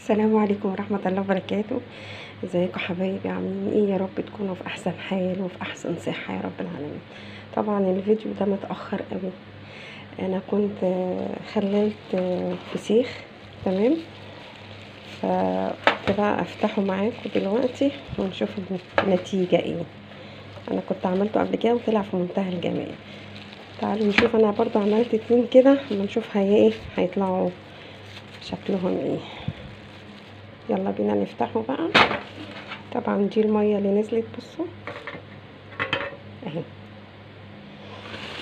السلام عليكم ورحمة الله وبركاته. ازيكم حبايبي، عاملين ايه؟ يا رب تكونوا في احسن حال وفي احسن صحة يا رب العالمين. طبعا الفيديو ده متأخر قوي، انا كنت خللت فسيخ، تمام، فقلت بقى افتحه معاكم دلوقتي ونشوف النتيجة ايه. انا كنت عملته قبل كده وطلع في منتهى الجمال. تعالوا نشوف، انا برضو عملت اتنين كده، اما نشوف هي ايه هيطلعوا شكلهم ايه. يلا بينا نفتحه بقى. طبعا دي المية اللي نزلت، بصوا اهي.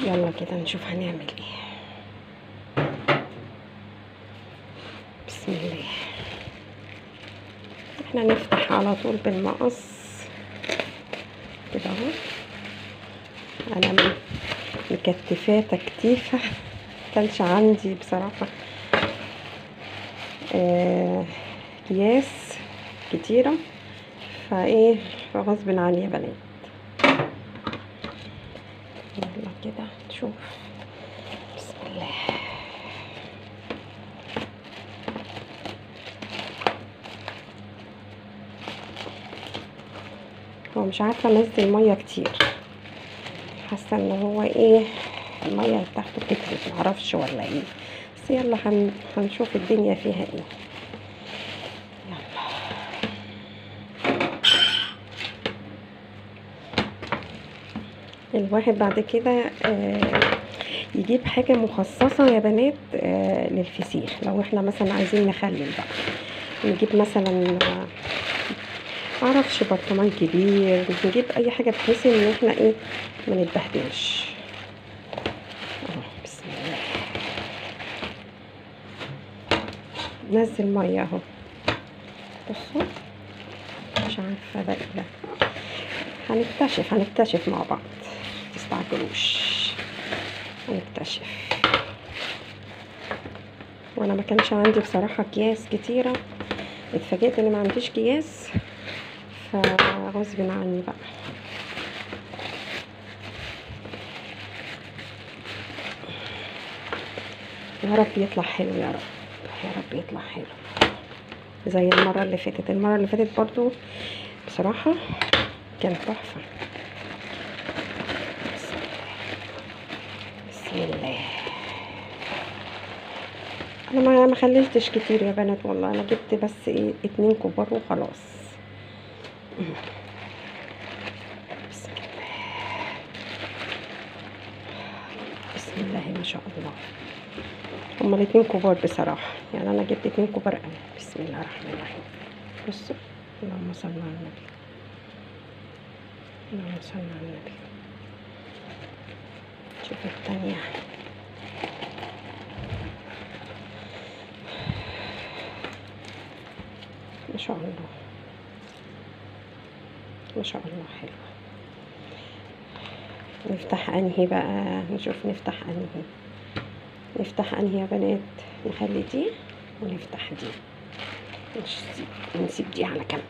يلا كده نشوف هنعمل ايه. بسم الله. احنا نفتح على طول بالمقص كده اهو. انا مكتفاه تكتيفه، مكانش عندي بصراحة اكياس كتيرة، فايه فغصب عني يا بنات. يلا كده نشوف. بسم الله. هو مش عارفه انزل مية كتير، حاسه ان هو ايه المية بتاعته كترت، معرفش ولا ايه، بس يلا هنشوف الدنيا فيها ايه. يلا الواحد بعد كده يجيب حاجة مخصصة يا بنات للفسيخ. لو احنا مثلا عايزين نخلل بقى، نجيب مثلا معرفش برطمان كبير، نجيب اي حاجة بحيث ان احنا ايه ما نتبهدلش. بسم الله. نزل مية اهو، بصوا مش عارفه ده ايه ده، هنكتشف مع بعض، متستعجلوش، هنكتشف. وانا ما كانش عندي بصراحة اكياس كتيرة، اتفاجئت ان ما عنديش اكياس، فغصب عني بقى. يا رب يطلع حلو، يا رب يا رب يطلع حلو زي المرة اللي فاتت. المرة اللي فاتت برضو بصراحة كانت تحفة. بسم الله بسم الله. انا ما خللتش كتير يا بنات والله، انا جبت بس ايه 2 كبار وخلاص. بسم الله بسم الله ما شاء الله. هما الاتنين كبار بصراحة، يعني انا جبت 2 كبار قوي. بسم الله الرحمن الرحيم. بصوا اللهم صل على النبي، اللهم صل على النبي. شوف التانية، ما شاء الله ما شاء الله حلوة. نفتح انهي بقى؟ نشوف نفتح انهي، نفتح انهي يا بنات. نخلي دي ونفتح دي، نسيب دي على جنب.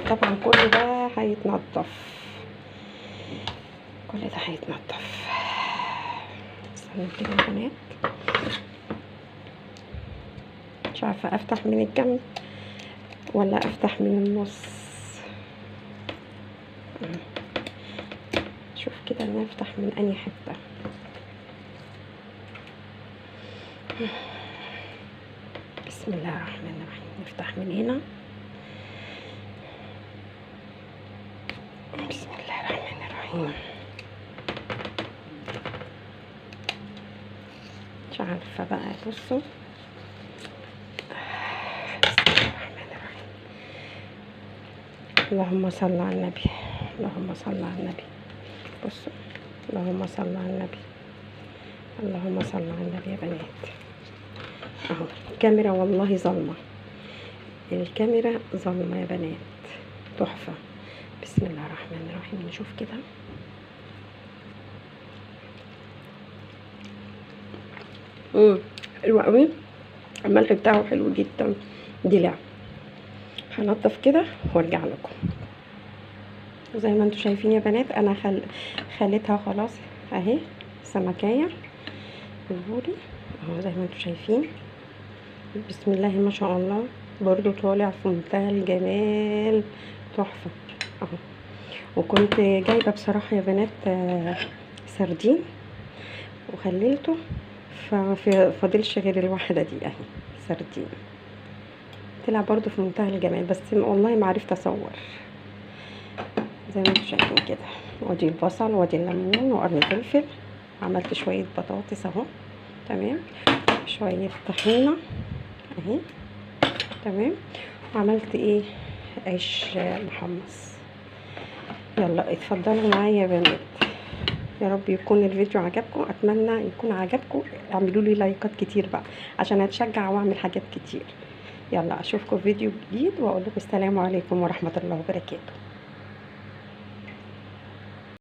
طبعا كل ده هيتنضف، كل ده هيتنضف. استنوا كده يا بنات، مش عارفه افتح من الجنب ولا افتح من النص. شوف كده نفتح من انهي حتة. بسم الله الرحمن الرحيم. نفتح من هنا. بسم الله الرحمن الرحيم. مش عارفه بقى، بصوا بسم الله الرحمن الرحيم. اللهم صل على النبي، اللهم صل على النبي. بصوا اللهم صل على النبي، اللهم صل على النبي يا بنات. اهو الكاميرا والله ظلمه، الكاميرا ظلمه يا بنات، تحفة. بسم الله الرحمن الرحيم. نشوف كده. حلو قوي، الملح بتاعه حلو جدا. دلع. هنضف كده وارجع لكم. وزي ما انتم شايفين يا بنات انا خليتها خلاص اهي سمكايه البوري اهو زي ما انتم شايفين. بسم الله ما شاء الله. برضو طالع في منتهى الجمال، تحفة اهو. وكنت جايبه بصراحة يا بنات سردين وخليته، ففضلش غير الواحدة دي اهي سردين، طلع برضو في منتهى الجمال، بس والله ما عرفت اصور زي ما انتم شايفين كده. وادي البصل وادي الليمون وقرن فلفل، عملت شوية بطاطس اهو تمام، شوية طحينه اهي تمام، وعملت ايه عيش محمص. يلا اتفضلوا معايا يا بنات، يا رب يكون الفيديو عجبكم، اتمنى يكون عجبكم. اعملوا لي لايكات كتير بقى عشان اتشجع واعمل حاجات كتير. يلا اشوفكم في فيديو جديد، واقول لكم السلام عليكم ورحمة الله وبركاته.